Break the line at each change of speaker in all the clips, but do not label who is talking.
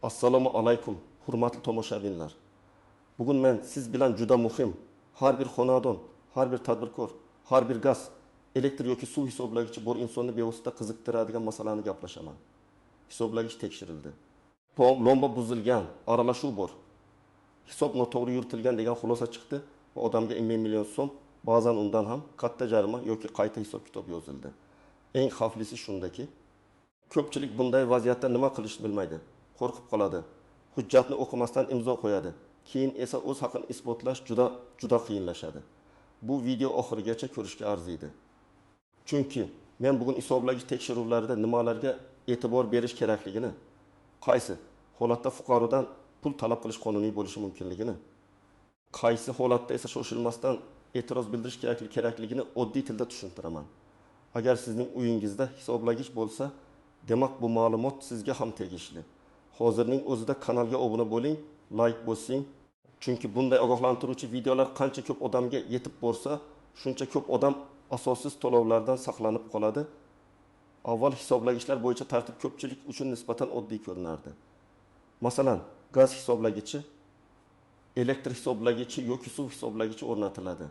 Assalomu alaykum, hurmatli tomoshabinlar. Bugun men siz bilan juda muhim, har bir xonadon, har bir tadbirkor, har bir gaz, elektr yoki suv hisoblagichi bor insonni bevosita qiziqtiradigan masalani gaplashaman. Hisoblagich tekshirildi. Lomba buzilgan, aralashuv bor. Hisob noto'g'ri yuritilgan degan xulosa chiqdi va odamga 1 million so'm, ba'zan undan ham katta jarima yoki qayta hisob-kitob yozildi. Eng xavflisi shundaki, ko'pchilik bunday vaziyatda nima qilishni bilmaydi. Qo'rqib qoladi. Hujjatni o'qimasdan imzo qo'yadi. Keyin esa o'z haqini isbotlash juda juda qiyinlashadi. Bu video oxirigacha ko'rishga arziydi. Chunki men bugun hisoblagich tekshiruvlarida nimalarga e'tibor berish kerakligini, qaysi holatda fuqarodan pul talab qilish qonuniy bo'lishi mumkinligini, qaysi holatda esa shoshilmasdan e'tiroz bildirish kerakligini oddiy tilda tushuntiraman. Agar sizning uyingizda hisoblagich bo'lsa, demak bu ma'lumot sizga ham tegishli. Hozirning o'zida kanalga obuna bo'ling, like bosing. Chunki bunday ogohlantiruvchi videolar qancha ko'p odamga yetib borsa, shuncha ko'p odam asossiz to'lovlardan saqlanib qoladi. Avval hisoblagichlar bo'yicha tartib ko'pchilik uchun nisbatan oddiy ko'rinardi. Masalan, gaz hisoblagichi, elektr hisoblagichi yoki suv hisoblagichi o'rnatiladi.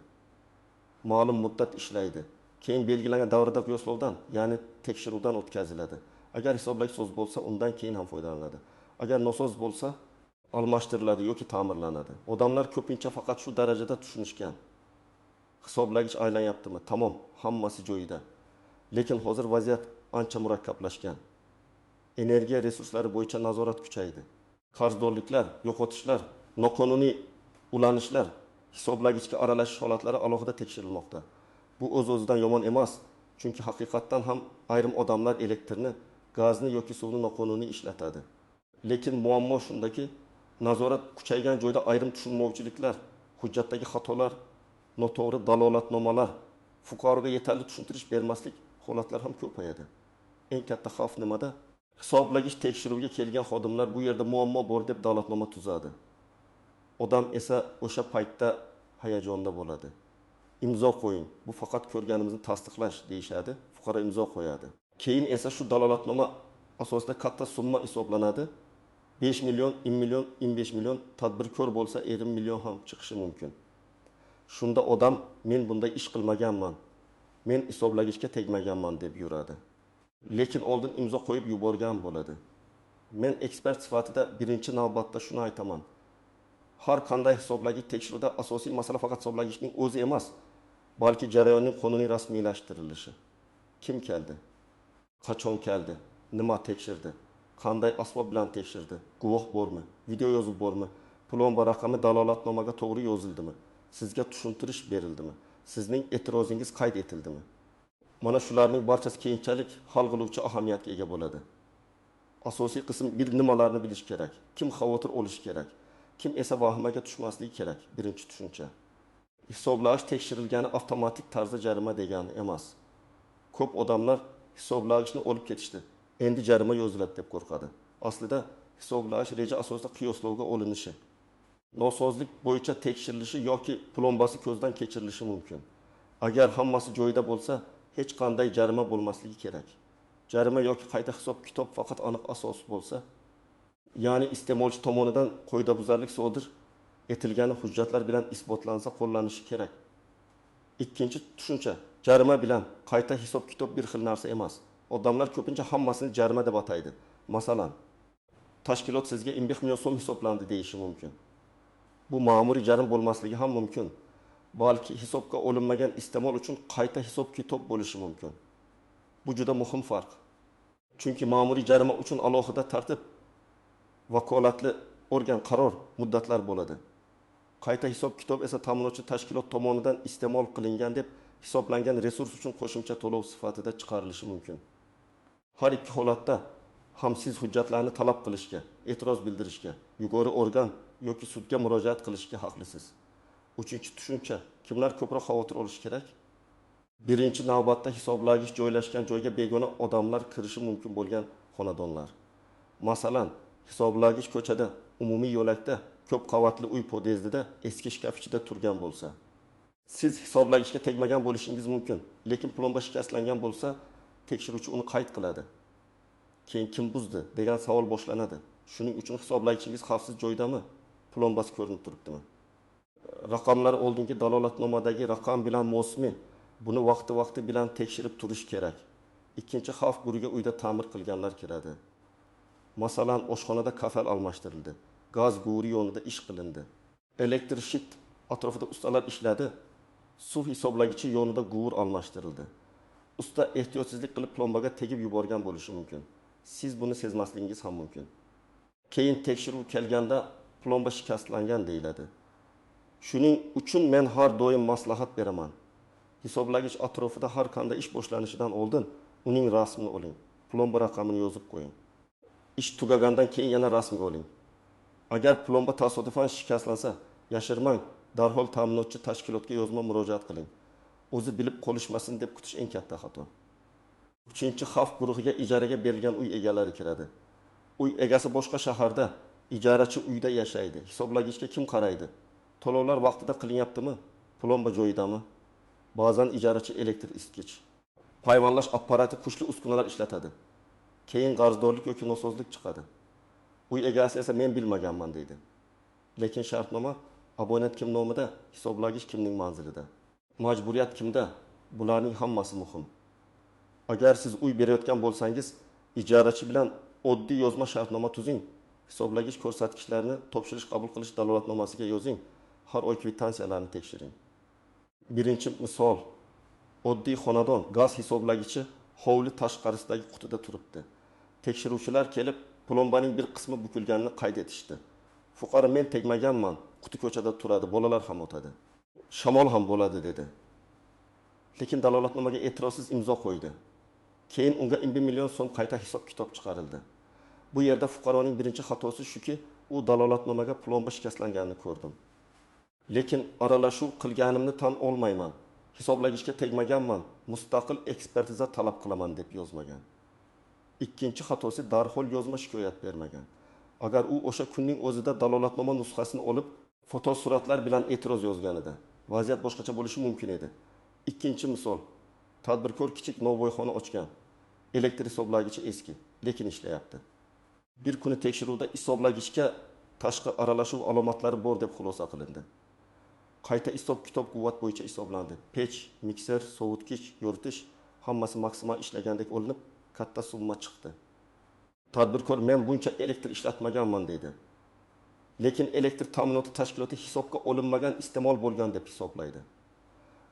Ma'lum muddat ishlaydi. Keyin belgilangan davrada qiyoslovdan, ya'ni tekshiruvdan o'tkaziladi. Agar hisoblagich soz bo'lsa, undan keyin ham foydalaniladi. Agar nosoz bo'lsa, almashtiriladi yoki ta'mirlanadi. Odamlar ko'pincha faqat shu darajada tushunishgan. Hisoblagich aylanyaptimi? Tamom, hammasi joyida. Lekin hozir vaziyat ancha murakkablashgan. Energiya resurslari bo'yicha nazorat kuchaydi. Qarzdorliklar, yo'qotishlar, noqonuniy ulanishlar, hisoblagichga aralashish holatlari alohida tekshirilmoqda. Bu o'z-o'zidan yomon emas, chunki haqiqatdan ham ayrim odamlar elektrni, gazni yoki suvni noqonuniy ishlatadi. Lekin muammo shundaki, nazorat kuchaygan joyda ayrim tushunmovchiliklar, hujjatdagi xatolar, noto'g'ri dalolatnomalar, fuqaroga yetarli tushuntirish bermaslik holatlar ham ko'payadi. Eng katta xavf nimada? Hisoblagich tekshiruvga kelgan xodimlar bu yerda muammo bor deb dalolatnoma tuzadi. Odam esa o'sha paytda hayajonda bo'ladi. Imzo qo'ying, bu faqat ko'rganimizni tasdiqlash deyishadi, fuqaro imzo qo'yadi. Keyin esa shu dalolatnoma asosida katta summa hisoblanadi. 5 million, 10 million, 15 million, tadbirkor bo'lsa 50 million ham chiqishi mumkin. Shunda odam men bunday ish qilmaganman, men hisoblagichga tegmaganman deb yuradi. Lekin oldin imzo qo'yib yuborgan bo'ladi. Men ekspert sifatida birinchi navbatda shuni aytaman. Har qanday hisoblagich tekshiruvda asosiy masala faqat hisoblagichning o'zi emas, balki jarayonning qonuniy rasmiylashtirilishi. Kim keldi? Qachon keldi? Nima tekshirdi? Qanday asbob bilan tekshirdi? Guvoh bormi? Video yozuv bormi? Plomba raqami dalolatnomaga to'g'ri yozildimi? Sizga tushuntirish berildimi? Sizning e'tirozingiz qayd etildimi? Mana shularning barchasi keyinchalik hal qiluvchi ahamiyatga ega bo'ladi. Asosiy qism bir nimalarni bilish kerak, kim xavotir olishi kerak, kim esa vahimaga tushmasligi kerak. Birinchi tushuncha. Hisoblash tekshirilgani avtomatik tarzda jarima degani emas. Ko'p odamlar hisoblagichni olib ketishdi, endi jarima yoziladi deb qo'rqadi. Aslida hisoblash reja asosida qiyoslovga olinishi, nosozlik bo'yicha tekshirilishi yoki plombasi ko'zdan kechirilishi mumkin. Agar hammasi joyida bo'lsa, hech qanday jarima bo'lmasligi kerak. Jarima yoki qayta hisob-kitob faqat aniq asos bo'lsa, ya'ni iste'molchi tomonidan qoidabuzarlik sodir etilgani hujjatlar bilan isbotlansa qo'llanishi kerak. Ikkinchi tushuncha, jarima bilan qayta hisob-kitob bir xil narsa emas. Odamlar ko'pincha hammasini jarima deb ataydi. Masalan, tashkilot sizga 15 million so'm hisoblandi deyishi mumkin. Bu ma'muriy jarima bo'lmasligi ham mumkin. Balki hisobga olinmagan iste'mol uchun qayta hisob-kitob bo'lishi mumkin. Bu juda muhim farq. Chunki ma'muriy jarima uchun alohida tartib, vakolatli organ qaror, muddatlar bo'ladi. Qayta hisob-kitob esa ta'minotchi tashkilot tomonidan iste'mol qilingan deb hisoblangan resurs uchun qo'shimcha to'lov sifatida chiqarilishi mumkin. Har ikki holatda ham siz hujjatlarni talab qilishga, e'tiroz bildirishga, yuqori organ yoki sudga murojaat qilishga haqlisiz. Uchinchi tushuncha, kimlar ko'proq xavotir olishi kerak? Birinchi navbatda hisoblagich joylashgan joyga begona odamlar kirishi mumkin bo'lgan xonadonlar. Masalan, hisoblagich ko'chada, umumiy yo'lakda, ko'p qavatli uy podyezdida, eski shkaf ichida turgan bo'lsa, siz hisoblagichga tegmagan bo'lishingiz mumkin, lekin plomba shikastlangan bo'lsa, tekshiruvchi uni qayd qiladi. Keyin kim buzdi degan savol boshlanadi. Shuning uchun hisoblagichingiz xavfsiz joydami? Plombasi ko'rinib turibdimi? Raqamlar oldingi dalolatnomadagi raqam bilan mosmi? Buni vaqti-vaqti bilan tekshirib turish kerak. Ikkinchi xavf guruhiga uyda ta'mir qilganlar kiradi. Masalan, oshxonada kafel almashtirildi, gaz quvuri yonida ish qilindi. Elektr shit atrofida ustalar ishladi, suv hisoblagichi yonida quvur almashtirildi. Usta ehtiyotsizlik qilib plombaga tegib yuborgan bo'lishi mumkin. Siz buni sezmasligingiz ham mumkin. Keyin tekshiruv kelganda plomba shikastlangan deyiladi. Shuning uchun men har doim maslahat beraman. Hisoblagich atrofida har qanday ish boshlanishidan oldin uning rasmini oling. Plomba raqamini yozib qo'ying. Ish tugagandan keyin yana rasmga oling. Agar plomba tasodifan shikastlansa, yashirmang, darhol ta'minotchi tashkilotga yozma murojaat qiling. O'zi bilib qolishmasin deb kutish eng katta xato. Uchinchi xavf guruhiga ijaraga berilgan uy egalari kiradi. Uy egasi boshqa shaharda, ijarachi uyda yashaydi. Hisoblagichga kim qaraydi? To'lovlar vaqtida qilinyaptimi? Plomba joyidami? Ba'zan ijarachi elektr isitgich, payvandlash apparati kuchli uskunalar ishlatadi. Keyin qarzdorlik yoki nosozlik chiqadi. Uy egasi esa men bilmaganman deydi. Lekin shartnoma abonent kim nomida, hisoblagich kimning manzilida? Majburiyat kimda? Bularning hammasi muhim. Agar siz uy berayotgan bo'lsangiz, ijarachi bilan oddiy yozma shartnoma tuzing. Hisoblagich ko'rsatkichlarini topshirish qabul qilish dalolatnomasiga yozing. Har oy kvitansiyalarni tekshiring. Birinchi misol, oddiy xonadon gaz hisoblagichi hovli tashqarisidagi qutida turibdi. Tekshiruvchilar kelib plombaning bir qismi bukilganini qayd etishdi. Fuqaro men tegmaganman, quti ko'chada turadi, bolalar ham o'tadi. Shamol ham bo'ladi dedi. Lekin dalolatnomaga e'tirozsiz imzo qo'ydi. Keyin unga 1 million so'm qayta hisob-kitob chiqarildi. Bu yerda fuqaroning birinchi xatosi shuki, u dalolatnomaga plomba shikastlanganini ko'rdim. Lekin aralashuv qilganimni tan olmayman. Hisoblagichga tegmaganman, mustaqil ekspertiza talab qilaman deb yozmagan. Ikkinchi xatosi darhol yozma shikoyat bermagan. Agar u o'sha kunning o'zida dalolatnoma nusxasini olib, fotosuratlar bilan e'tiroz yozganida, vaziyat boshqacha bo'lishi mumkin edi. Ikkinchi misol, tadbirkor kichik novvoyxona ochgan. Elektr hisoblagichi eski, lekin ishlayapti. Bir kuni tekshiruvda hisoblagichga tashqi aralashuv alomatlari bor deb xulosa qilindi. Qayta hisob-kitob quvvat bo'yicha hisoblandi. Pech, mikser, sovutgich, yoritish hammasi maksimal ishlagandek olinib, katta summa chiqdi. Tadbirkor men buncha elektr ishlatmaganman dedi. Lekin elektr ta'minoti tashkiloti hisobga olinmagan iste'mol bo'lgan deb hisoblaydi.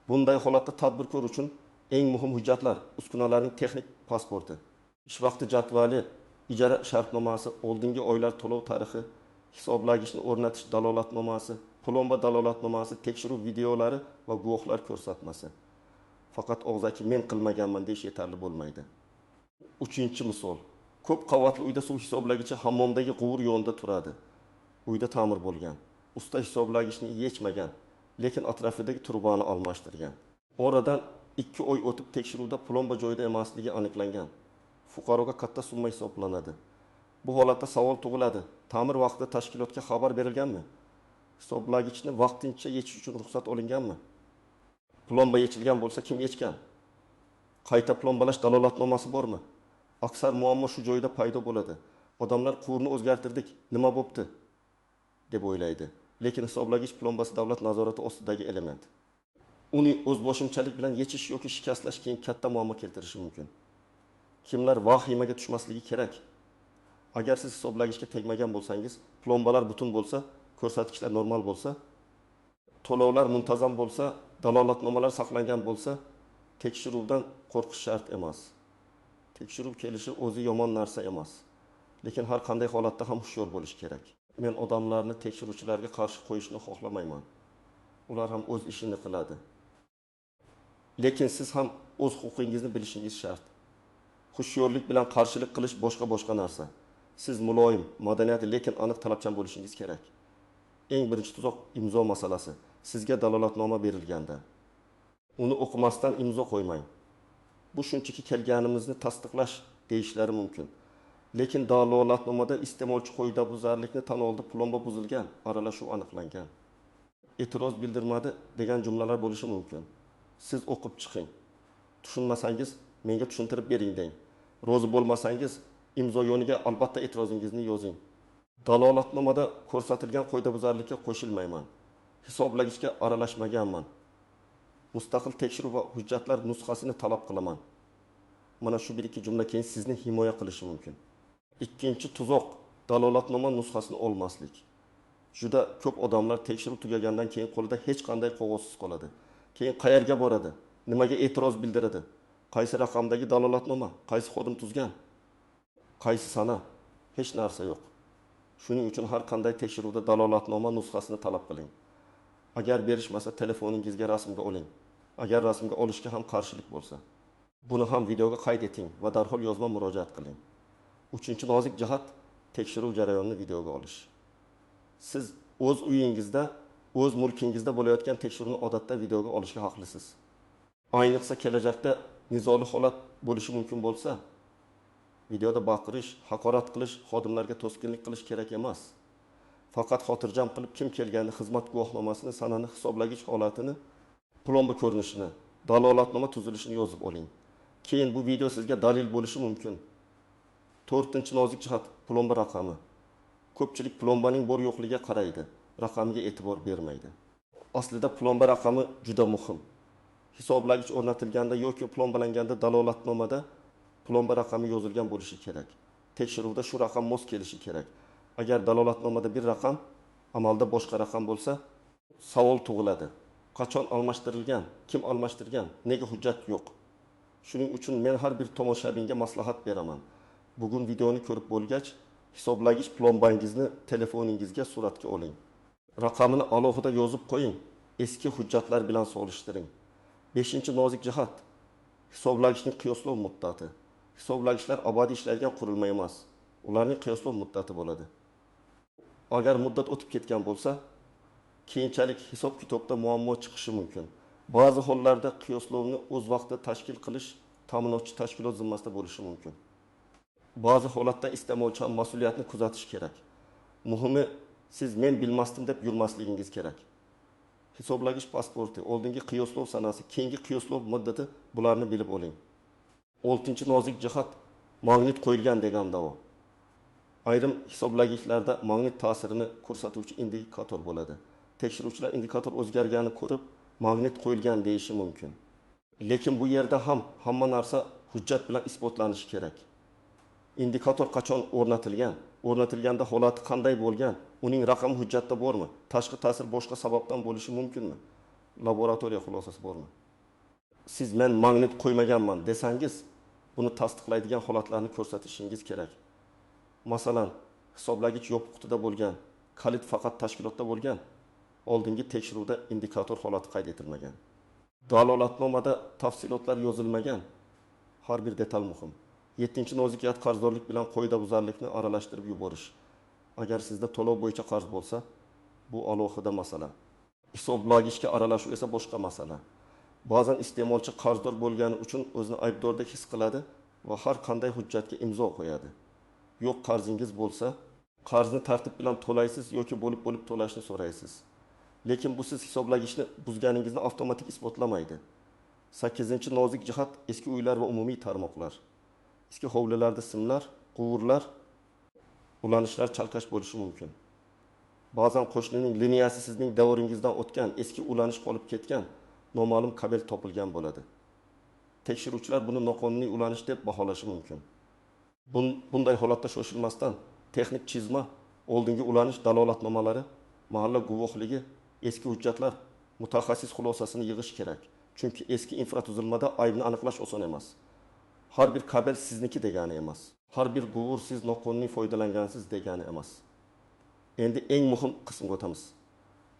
Bunday holatda tadbirkor uchun eng muhim hujjatlar uskunalarning texnik pasporti, ish vaqti jadvali, ijara shartnomasi, oldingi oylar to'lov tarixi, hisoblagichni o'rnatish dalolatnomasi, plomba dalolatnomasi, tekshiruv videolari va guvohlar ko'rsatmasi. Faqat og'zaki men qilmaganman deyish yetarli bo'lmaydi. Uchinchi misol, ko'p qavatli uyda suv hisoblagichi hammomdagi quvur yonida turadi. Uyda ta'mir bo'lgan. Usta hisoblagichni yechmagan, lekin atrofidagi turbani almashtirgan. Oradan 2 oy o'tib tekshiruvda plomba joyida emasligi aniqlangan. Fuqaroga katta summa hisoblanadi. Bu holatda savol tug'iladi. Ta'mir vaqtida tashkilotga xabar berilganmi? Hisoblagichni vaqtincha yechish uchun ruxsat olinganmi? Plomba yechilgan bo'lsa kim yechgan? Qayta plombalash dalolatnomasi bormi? Aksar muammo shu joyda paydo bo'ladi. Odamlar quvurni o'zgartirdik, nima bo'pti deb o'ylaydi. Lekin hisoblagich plombasi davlat nazorati ostidagi element. Uni o'zboshimchalik bilan yechish yoki shikastlash keyin katta muammo keltirishi mumkin. Kimlar vahimaga tushmasligi kerak? Agar siz hisoblagichga tegmagan bo'lsangiz, plombalar butun bo'lsa, ko'rsatkichlar normal bo'lsa, to'lovlar muntazam bo'lsa, dalolatnomalar saqlangan bo'lsa, tekshiruvdan qo'rqish shart emas. Tekshiruv kelishi o'zi yomon narsa emas. Lekin har qanday holatda ham hushyor bo'lish kerak. Men odamlarni tekshiruvchilarga qarshi qo'yishni xohlamayman. Ular ham o'z ishini qiladi. Lekin siz ham o'z huquqingizni bilishingiz shart. Hushyorlik bilan qarshilik qilish boshqa narsa. Siz muloyim, madaniyatli, lekin aniq talabchan bo'lishingiz kerak. Eng birinchi tuzoq imzo masalasi. Sizga dalolatnoma berilganda uni o'qimasdan imzo qo'ymang. Bu shunchaki kelganimizni tasdiqlash deyishlari mumkin. Lekin dalolatnomada iste'molchi qoidabuzarlikni tan oldi, plomba buzilgan, aralashuv aniqlangan. E'tiroz bildirmadi degan jumlalar bo'lishi mumkin. Siz o'qib chiqing. Tushunmasangiz menga tushuntirib bering deng. Rozi bo'lmasangiz imzo yoniga albatta e'tirozingizni yozing. Dalolatnomada ko'rsatilgan qoidabuzarlikka qo'shilmayman. Hisoblagichga aralashmaganman. Mustaqil tekshiruv va hujjatlar nusxasini talab qilaman. Mana shu bir ikki jumla keyin sizni himoya qilishi mumkin. Ikkinchi tuzoq dalolatnoma nusxasini olmaslik. Juda ko'p odamlar tekshiruv tugagandan keyin qo'lida hech qanday qog'ozsiz qoladi. Keyin qayerga boradi? Nimaga e'tiroz bildiradi? Qaysi raqamdagi dalolatnoma? Qaysi xodim tuzgan? Qaysi sana? Hech narsa yo'q. Shuning uchun har qanday tekshiruvda dalolatnoma nusxasini talab qiling. Agar berishmasa telefoningizga rasmga oling. Agar rasmga olishga ham qarshilik bo'lsa, buni ham videoga qayd eting va darhol yozma murojaat qiling. Uchinchi nozik jihat tekshiruv jarayonini videoga olish. Siz o'z uyingizda, o'z mulkingizda bo'layotgan tekshiruvni odatda videoga olishga haqlisiz. Ayniqsa kelajakda nizoli holat bo'lishi mumkin bo'lsa, videoda baqirish, haqorat qilish, xodimlarga to'sqinlik qilish kerak emas. Faqat xotirjam qilib kim kelganini, xizmat guvohnomasini, sanani, hisoblagich holatini, plomba ko'rinishini, dalolatnoma tuzilishini yozib oling. Keyin bu video sizga dalil bo'lishi mumkin. To'rtinchi nozik jihat plomba raqami. Ko'pchilik plombaning bor yo'qligiga qaraydi, raqamiga e'tibor bermaydi. Aslida plomba raqami juda muhim. Hisoblagich o'rnatilganda yoki plombalanganda dalolatnomada plomba raqami yozilgan bo'lishi kerak. Tekshiruvda shu raqam mos kelishi kerak. Agar dalolatnomada bir raqam, amalda boshqa raqam bo'lsa, savol tug'iladi. Qachon almashtirilgan, kim almashtirgan, nega hujjat yo'q? Shuning uchun men har bir tomoshabinga maslahat beraman. Bugun videoni ko'rib bo'lgach, hisoblagich plombangizni telefoningizga suratga oling. Raqamini alohida yozib qo'ying, eski hujjatlar bilan solishtiring. Beshinchi nozik jihat hisoblagichning qiyoslov muddati. Hisoblagichlar abadiy ishlaydigan qurilma emas. Ularning qiyoslov muddati bo'ladi. Agar muddat o'tib ketgan bo'lsa, keyinchalik hisob-kitobda muammo chiqishi mumkin. Ba'zi hollarda qiyoslovni o'z vaqtida tashkil qilish ta'minotchi tashkilot zimmasida bo'lishi mumkin. Ba'zi holatda iste'molchi ham mas'uliyatni kuzatish kerak. Muhimi, siz men bilmasdim deb yurmasligingiz kerak. Hisoblagich pasporti, oldingi qiyoslov sanasi, keyingi qiyoslov muddati, bularni bilib oling. Oltinchi nozik jihat magnit qo'yilgan degan da'vo. Ayrim hisoblagichlarda magnit ta'sirini ko'rsatuvchi indikator bo'ladi. Tekshiruvchilar indikator o'zgarganini ko'rib, magnit qo'yilgan deyishi mumkin. Lekin bu yerda ham hamma narsa hujjat bilan isbotlanishi kerak. Indikator qachon o'rnatilgan, o'rnatilganda holati qanday bo'lgan, uning raqami hujjatda bormi, tashqi ta'sir boshqa sababdan bo'lishi mumkinmi, laboratoriya xulosasi bormi? Siz men magnit qo'ymaganman desangiz, buni tasdiqlaydigan holatlarni ko'rsatishingiz kerak. Masalan, hisoblagich yopiq qutida bo'lgan, kalit faqat tashkilotda bo'lgan, oldingi tekshiruvda indikator holati qayd etilmagan. Dalolatnomada tafsilotlar yozilmagan. Har bir detal muhim. Yettinchi nozik jihat qarzdorlik bilan qoidabuzarlikni aralashtirib yuborish. Agar sizda to'lov bo'yicha qarz bo'lsa, bu alohida masala. Hisoblagichga aralashuv esa boshqa masala. Ba'zan iste'molchi qarzdor bo'lgani uchun o'zini aybdordek his qiladi va har qanday hujjatga imzo qo'yadi. Yo'q qarzingiz bo'lsa, qarzni tartib bilan to'laysiz yoki bo'lib-bo'lib to'lashni so'raysiz. Lekin bu siz hisoblagichni buzganingizni avtomatik isbotlamaydi. Sakkizinchi nozik jihat eski uylar va umumiy tarmoqlar. Eski hovlilarda simlar, quvurlar, ulanishlar chalkash bo'lishi mumkin. Ba'zan qo'shnining liniyasi sizning davringizdan o'tgan, eski ulanish qolib ketgan, noma'lum kabel topilgan bo'ladi. Tekshiruvchilar buni noqonuniy ulanish deb baholashi mumkin. Bunday holatda shoshilmasdan texnik chizma, oldingi ulanish dalolatnomalari, mahalla guvohligi, eski hujjatlar, mutaxassis xulosasini yig'ish kerak. Chunki eski infratuzilmada aybni aniqlash oson emas. Har bir kabel sizniki degani emas. Har bir quvur siz noqonuniy foydalangansiz degani emas. Endi eng muhim qismga o'tamiz.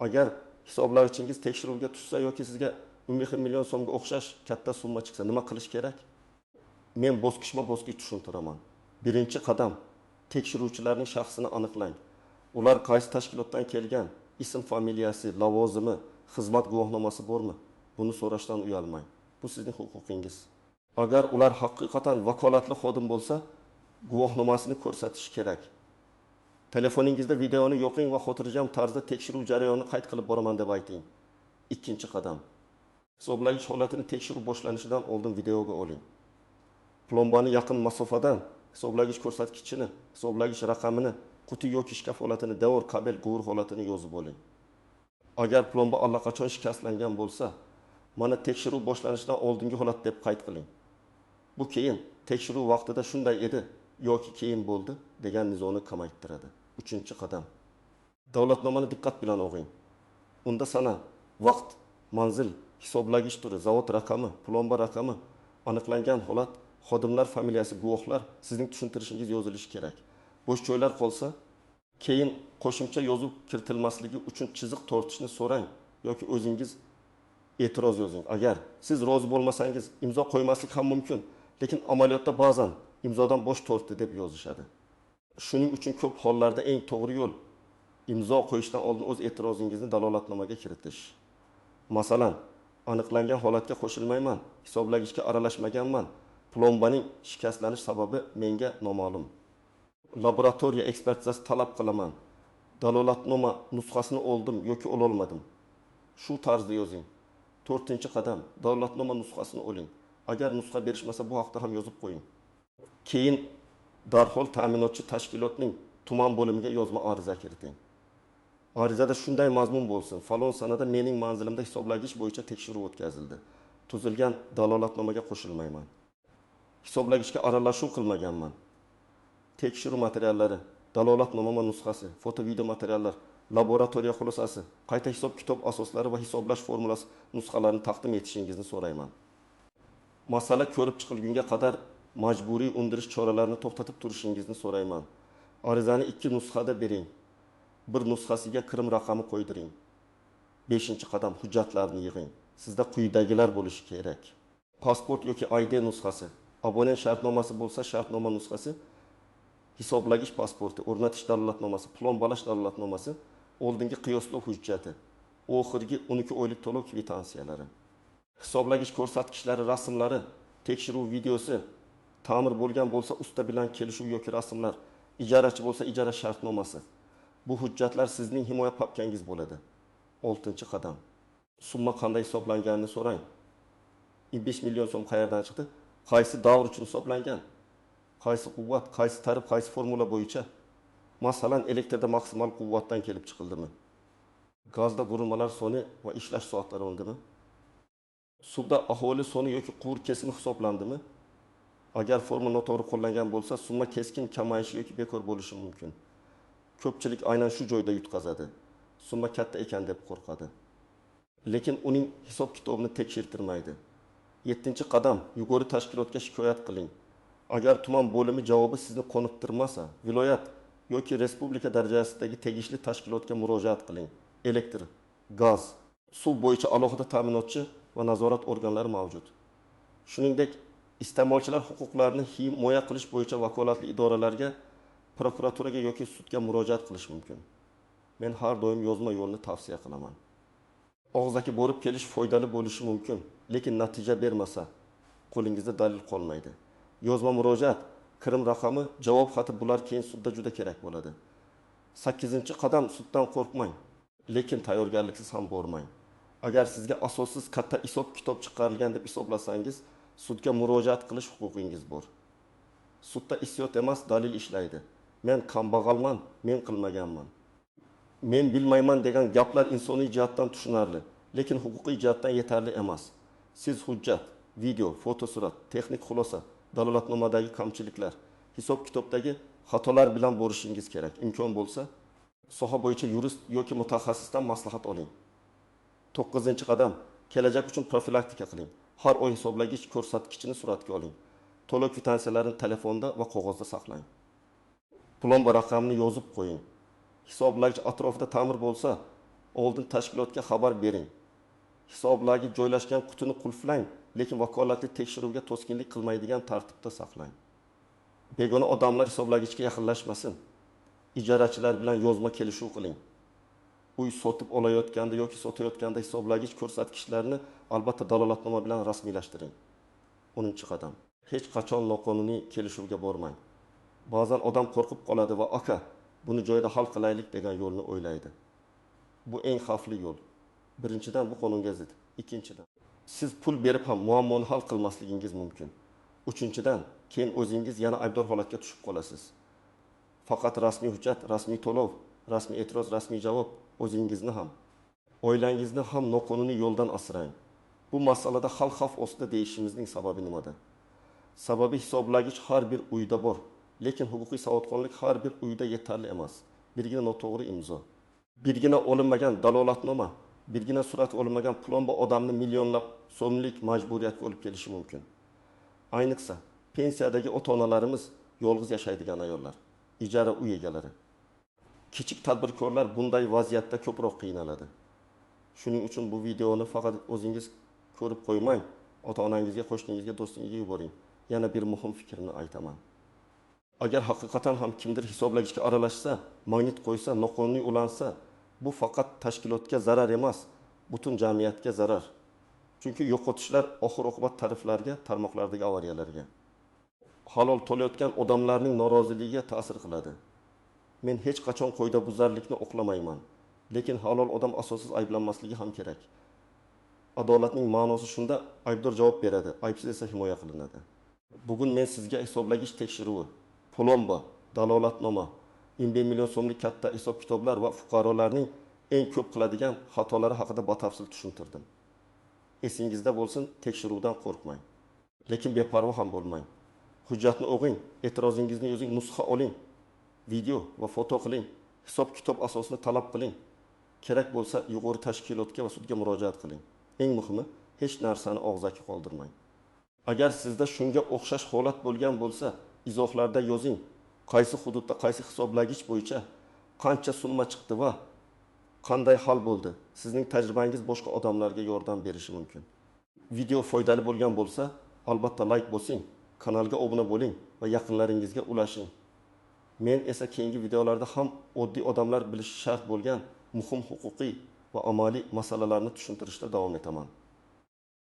Agar hisoblagichingiz tekshiruvga tushsa yoki sizga 1,5 million so'mga o'xshash katta summa chiqsa, nima qilish kerak? Men bosqichma-bosqich tushuntiraman. Birinchi qadam tekshiruvchilarning shaxsini aniqlang. Ular qaysi tashkilotdan kelgan, ism, familiyasi, lavozimi, xizmat guvohnomasi bormi? Buni so'rashdan uyalmang. Bu sizning huquqingiz. Agar ular haqiqatan vakolatli xodim bo'lsa, guvohnomasini ko'rsatish kerak. Telefoningizda videoni yoqing va xotirjam tarzda tekshiruv jarayonini qayd qilib boraman deb ayting. Ikkinchi qadam. Hisoblagich holatini tekshiruv boshlanishidan oldin videoga oling. Plombani yaqin masofadan hisoblagich ko'rsatkichini, hisoblagich raqamini, Quti yoki shkaf holatini, devor, kabel, quvur holatini yozib oling. Agar plomba allaqachon shikastlangan bo'lsa, mana tekshiruv boshlanishidan oldingi holat deb qayd qiling. Bu keyin tekshiruv vaqtida shunday edi yoki keyin bo'ldi degan nizoni kamaytiradi. Uchinchi qadam. Dalolatnomani diqqat bilan o'qing. Unda sana, vaqt, manzil, hisoblagich turi, zavod raqami, plomba raqami, aniqlangan holat, xodimlar familiyasi, guvohlar, sizning tushuntirishingiz yozilishi kerak. Bo'sh joylar qolsa, keyin qo'shimcha yozuv kiritilmasligi uchun chiziq tortishni so'rang yoki o'zingiz e'tiroz yozing. Agar siz rozi bo'lmasangiz, imzo qo'ymaslik ham mumkin, lekin amaliyotda ba'zan imzodan bosh tortdi deb yozishadi. Shuning uchun ko'p hollarda eng to'g'ri yo'l imzo qo'yishdan oldin o'z e'tirozingizni dalolatnomaga kiritish. Masalan, aniqlangan holatga qo'shilmayman, hisoblagichga aralashmaganman, plombaning shikastlanish sababi menga noma'lum. Laboratoriya ekspertizasi talab qilaman. Dalolatnoma nusxasini oldim yoki ololmadim. Shu tarzda yozing. To'rtinchi qadam, dalolatnoma nusxasini oling. Agar nusxa berishmasa, bu haqda ham yozib qo'ying. Keyin darhol ta'minotchi tashkilotning tuman bo'limiga yozma ariza kiriting. Arizada shunday mazmun bo'lsin: falon sanada mening manzilimda hisoblagich bo'yicha tekshiruv o'tkazildi. Tuzilgan dalolatnomaga qo'shilmayman. Hisoblagichga aralashuv qilmaganman. Tekshiruv materiallari, dalolatnoma nusxasi, foto video materiallar, laboratoriya xulosasi, qayta hisob-kitob asoslari va hisoblash formulasi nusxalarini taqdim etishingizni so'rayman. Masala ko'rib chiqilgunga qadar majburiy undirish choralarini to'xtatib turishingizni so'rayman. Arizani 2 nusxada bering. Bir nusxasiga kirim raqami qo'ydiring. 5-qadam, hujjatlarni yig'ing. Sizda quyidagilar bo'lishi kerak. Pasport yoki ID nusxasi, abonent shartnomasi bo'lsa shartnoma nusxasi, hisoblagich pasporti, o'rnatish dalolatnomasi, plombalash dalolatnomasi, oldingi qiyoslov hujjati, oxirgi 12 oylik to'lov kvitansiyalari, hisoblagich ko'rsatkichlari, rasmlari, tekshiruv videosi, ta'mir bo'lgan bo'lsa usta bilan kelishuv yoki rasmlar, ijarachi bo'lsa ijara shartnomasi. Bu hujjatlar sizning himoya papkangiz bo'ladi. 6-qadam. Summa qanday hisoblanganini so'rang. 5 million so'm qayerdan chiqdi? Qaysi davr uchun hisoblangan? Qaysi quvvat, qaysi tarif, qaysi formula bo'yicha? Masalan, elektrda maksimal quvvatdan kelib chiqildimi? Gazda qurilmalar soni va ishlash soatlari olindimi? Suvda aholi soni yoki quvur kesimi hisoblandimi? Agar formula noto'g'ri qo'llangan bo'lsa, summa keskin kamayishi yoki bekor bo'lishi mumkin. Ko'pchilik aynan shu joyda yutqazadi. Summa katta ekan deb qo'rqadi. Lekin uning hisob-kitobini tekshirtirmaydi. 7-qadam, yuqori tashkilotga shikoyat qiling. Agar tuman bo'limi javobi sizni qoniqtirmasa, viloyat yoki respublika darajasidagi tegishli tashkilotga murojaat qiling. Elektr, gaz, suv bo'yicha alohida ta'minotchi va nazorat organlari mavjud. Shuningdek, iste'molchilar huquqlarini himoya qilish bo'yicha vakolatli idoralarga, prokuraturaga yoki sudga murojaat qilish mumkin. Men har doim yozma yo'lni tavsiya qilaman. Og'zaki borib kelish foydali bo'lishi mumkin, lekin natija bermasa, qo'lingizda dalil qolmaydi. Yozma murojaat, kirim raqami, javob xati bular keyin sudda juda kerak bo'ladi. 8-qadam, suddan qo'rqmang, lekin tayyorgarliksiz ham bormang. Agar sizga asossiz katta hisob-kitob chiqarilgan deb hisoblasangiz, sudga murojaat qilish huquqingiz bor. Sudda hissiyot emas, dalil ishlaydi. Men kambag'alman, men qilmaganman. Men bilmayman degan gaplar insoniy jihatdan tushunarli, lekin huquqiy jihatdan yetarli emas. Siz hujjat, video, fotosurat, texnik xulosa, dalolatnomadagi kamchiliklar, hisob-kitobdagi xatolar bilan borishingiz kerak. Imkon bo'lsa, soha bo'yicha yurist yoki mutaxassisdan maslahat oling. 9-qadam, kelajak uchun profilaktika qiling. Har oy hisoblagich ko'rsatkichini suratga oling. To'lov kvitansiyalarini telefonda va qog'ozda saqlang. Plomba raqamini yozib qo'ying. Hisoblagich atrofida ta'mir bo'lsa, oldin tashkilotga xabar bering. Hisoblagich joylashgan qutini qulflang, lekin vakolatli tekshiruvga to'sqinlik qilmaydigan tartibda saqlang. Begona odamlar hisoblagichga yaqinlashmasin. Ijarachilar bilan yozma kelishuv qiling. Uy sotib olayotganda yoki sotayotganda hisoblagich ko'rsatkichlarini albatta dalolatnoma bilan rasmiylashtiring. 10-qadam. Hech qachon noqonuniy kelishuvga bormang. Ba'zan odam qo'rqib qoladi va aka, buni joyida hal qilaylik degan yo'lni o'ylaydi. Bu eng xavfli yo'l. Birinchidan, bu qonunga zid. Ikkinchidan, siz pul berib ham muammoni hal qilmasligingiz mumkin. Uchinchidan, keyin o'zingiz yana aybdor holatga tushib qolasiz. Faqat rasmiy hujjat, rasmiy to'lov, rasmiy e'tiroz, rasmiy javob. O'zingizni ham, oilangizni ham noqonuniy yo'ldan asrang. Bu masalada hal xavf ostida deyishimizning sababi nimada? Sababi hisoblagich har bir uyda bor, lekin huquqiy savodxonlik har bir uyda yetarli emas. Birgina noto'g'ri imzo, birgina olinmagan dalolatnoma, birgina suratga olinmagan plomba odamni millionlab so'mlik majburiyatga olib kelishi mumkin. Ayniqsa, pensiyadagi ota-onalarimiz, yolg'iz yashaydigan ayollar, ijara uy egalari. Kichik tadbirkorlar bunday vaziyatda ko'proq qiynaladi. Shuning uchun bu videoni faqat o'zingiz ko'rib qo'ymang, ota-onangizga, qo'shningizga, do'stingizga yuboring. Yana bir muhim fikrni aytaman. Agar haqiqatan ham kimdir hisoblagichga aralashsa, magnit qo'ysa, noqonuniy ulansa, bu faqat tashkilotga zarar emas, butun jamiyatga zarar. Chunki yo'qotishlar oxir-oqibat tariflarga, tarmoqlardagi avariyalarga, halol to'layotgan odamlarning noroziligiga ta'sir qiladi. Men hech qachon qoidabuzarlikni oqlamayman, lekin halol odam asossiz ayblanmasligi ham kerak. Adolatning ma'nosi shunda, aybdor javob beradi, aybsiz esa himoya qilinadi. Bugun men sizga hisoblagich tekshiruvi, plomba, dalolatnoma, 15 million so'mlik katta hisob-kitoblar va fuqarolarning eng ko'p qiladigan xatolari haqida batafsil tushuntirdim. Esingizda bo'lsin, tekshiruvdan qo'rqmang. Lekin beparvo ham bo'lmang. Hujjatni o'qing, e'tirozingizni yozing, nusxa oling, video va foto qiling, hisob-kitob asosini talab qiling. Kerak bo'lsa yuqori tashkilotga va sudga murojaat qiling. Eng muhimi, hech narsani og'zaki qoldirmang. Agar sizda shunga o'xshash holat bo'lgan bo'lsa, izohlarda yozing. Qaysi hududda qaysi hisoblagich bo'yicha qancha summa chiqdi va qanday hal bo'ldi? Sizning tajribangiz boshqa odamlarga yordam berishi mumkin. Video foydali bo'lgan bo'lsa, albatta like bosing, kanalga obuna bo'ling va yaqinlaringizga ulashing. Men esa keyingi videolarda ham oddiy odamlar bilishi shart bo'lgan muhim huquqiy va amaliy masalalarni tushuntirishda davom etaman.